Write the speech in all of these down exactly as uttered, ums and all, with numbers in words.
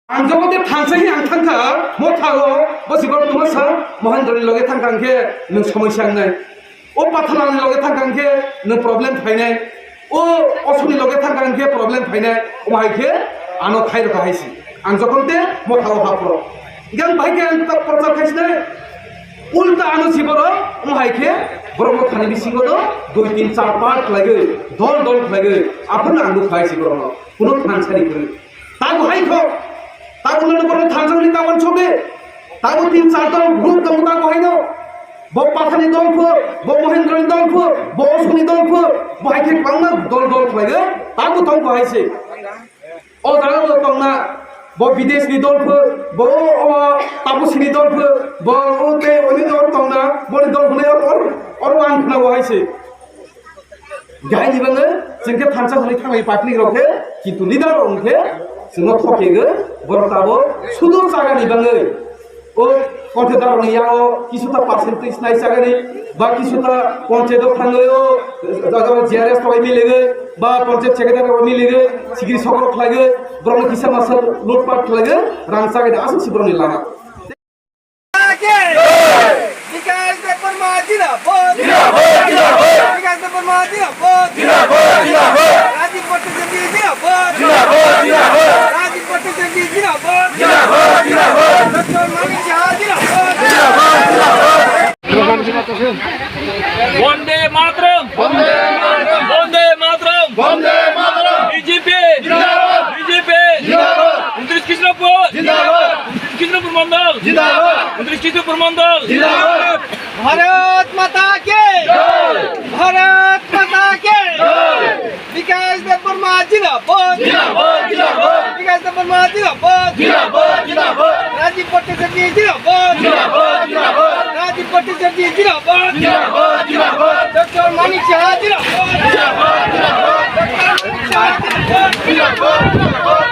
Ang jogo de thansa hi ang thangkha, motha o, bo si borok tuma sa, Mohendro ni loge thangkha ang khe nwng somoi sa wngnai. O Pathala ni loge thangkha ang khe nwng problem phainai. O Osoni loge thangkha ang khe problem phainai. Omo hai khe ano thai rwkha hai si. Ang jokhon te motha o hapro. Yang bai khe ang ta prochar khai sinai. Ulta ano si borok, omo hai khe borok no thani bisingo do dui tin char part khlaiwi, dol dol khlaiwi, aphano ang nukha hai si borok no. Kuno thansa ni kwrwi. Tabo hai kho. Tabo no borok thansa ni tabo chode. Tabo tin char ta group tong tabo hai no. Bo Pathani dol pho, bo Mohendro ni dol pho, bo Osoni dol pho, bo hai khe bangma dol dol khlaiwi. Tabo tong bo hai se. O jaga bo tongna, bo bidesh ni dol pho, bo o tapusini dol pho, bo o tei oni dol tongna, boni dol hwnwi or, or, or ang khna bo hai se. Gai ni bangwi chwng khe thansa hwnwi thanglai public rok khe, kintu leader rok khe chwngno thok khe borok tabo sudur jaga ni bangwi. O contractor ni yago kisuta percentage nai sagani, ba kisuta panchayat o thangwi o jaga o G R S rok miligwi, ba panchayat secretary rok miligwi, sigiri sokrok khlaiwi, borok no kisa masa lutpat khlaiwi, rang sagani aswk si borok ni lama. Bikas Debbarma zindabad! Zindabad, zindabad! Bikas Debbarma zindabad! Zindabad, zindabad! Rajiv Bhattacharya zindabad! Zindabad, zindabad! Rajiv Bhattacharya zindabad! Zindabad, zindabad! Doctor Manik Saha zindabad! Zindabad, zindabad! Bande Mataram! Bande Mataram! Bande Mataram! Bande Mataram! B J P! Zindabad! B J P! Zindabad! Untris Krishnapur! Zindabad! Krishnapur Mandal! Zindabad! Untris Krishnapur Mandal! Zindabad! Bharat Mata ki! Jai! Bharat Mata ki! Jai! Bikas Debbarma zindabad! Zindabad, zindabad! Bikas Debbarma zindabad! Zindabad, zindabad! Rajiv Bhattacharya zindabad! Zindabad, zindabad! Rajiv Bhattacharya zindabad! Zindabad, zindabad! Doctor Manik Saha zindabad! Zindabad, zindabad! Doctor Manik Saha zindabad! Zindabad, zindabad!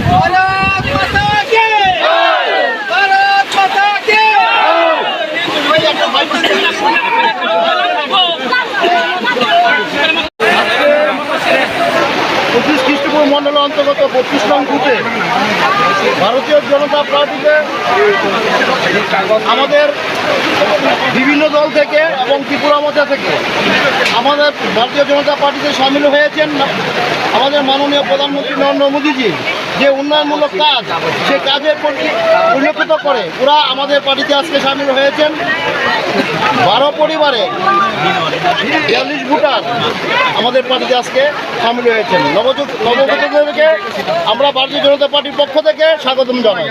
Bharat Mata ki! Jai! Bharat Mata ki! Jai! পঁচিশ খ্রিস্টপূর্ব মণ্ডলের অন্তর্গত বত্রিশ নং বুথে ভারতীয় জনতা পার্টিতে আমাদের বিভিন্ন দল থেকে এবং ত্রিপুরা মোর্চা থেকে আমাদের ভারতীয় জনতা পার্টিতে সামিল হয়েছেন আমাদের মাননীয় প্রধানমন্ত্রী নরেন্দ্র মোদীজি। যে উন্নয়নমূলক কাজ, সে কাজের প্রতি পরিলক্ষিত করে ওরা আমাদের পার্টিতে আজকে সামিল হয়েছেন। বারো পরিবারে বিয়াল্লিশ ভোটার আমাদের পার্টিতে আজকে সামিল হয়েছেন। নবযুগ, নবগঠিত থেকে আমরা ভারতীয় জনতা পার্টির পক্ষ থেকে স্বাগতম জানাই।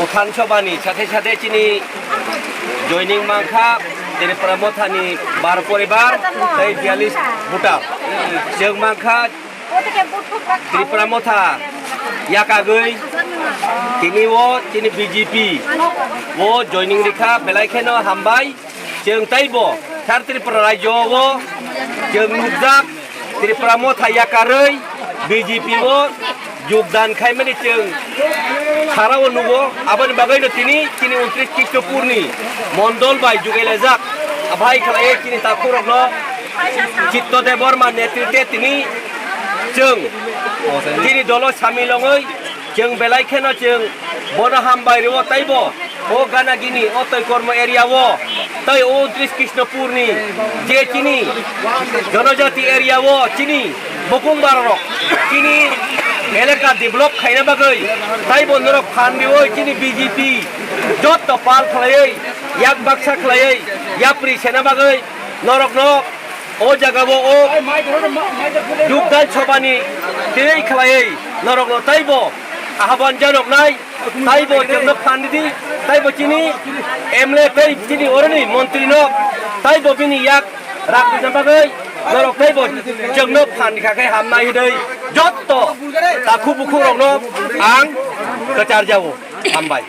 Uthan Sobha ni sathe sathe chini joining mankha Tripura Motha ni bar poribar tei bialis voter. Chwng mankha Tripura Motha yakagwi tini o chini B J P o joining rikha, belai kheno hambai. Chwng teibo Thar Tripura rajyo o chwng nukjak, Tripura Motha yakarwi B J P o jogdan khaimani chwng sara o nugo. Aboni bagwino tini chini untris Krishnapur ni mondol bai jugailajak, abai khlaiwi chini takhukrokno Chitto Debbarma netritwe tini chwng chini dolo samil wngwi chwng belai kheno chwng bono hambai rwo teibo. O Ganagini, o Toikormo area o, tei o untris Krishnapur ni je chini Jonojati area o chini bukung barorok chini elaka develop khaina bagwi tei bo norok phan riwi chini B J P jotto pal khlaiwi yak baksa khlaiwi yapri sena bagwi norokno o jaga o o Jogdan Sobha ni tei khlaiwi norokno tei bo ahban janoknai. Taibo chwngno phan ridi, taibo chini M L A tei chini oroni montri no, taibo bini yak rak rwna bagwi norok taibo chwngno phan rikha khe hamnai hwnwi jotto takhu bukhu rokno ang kwchar jao. Hambai.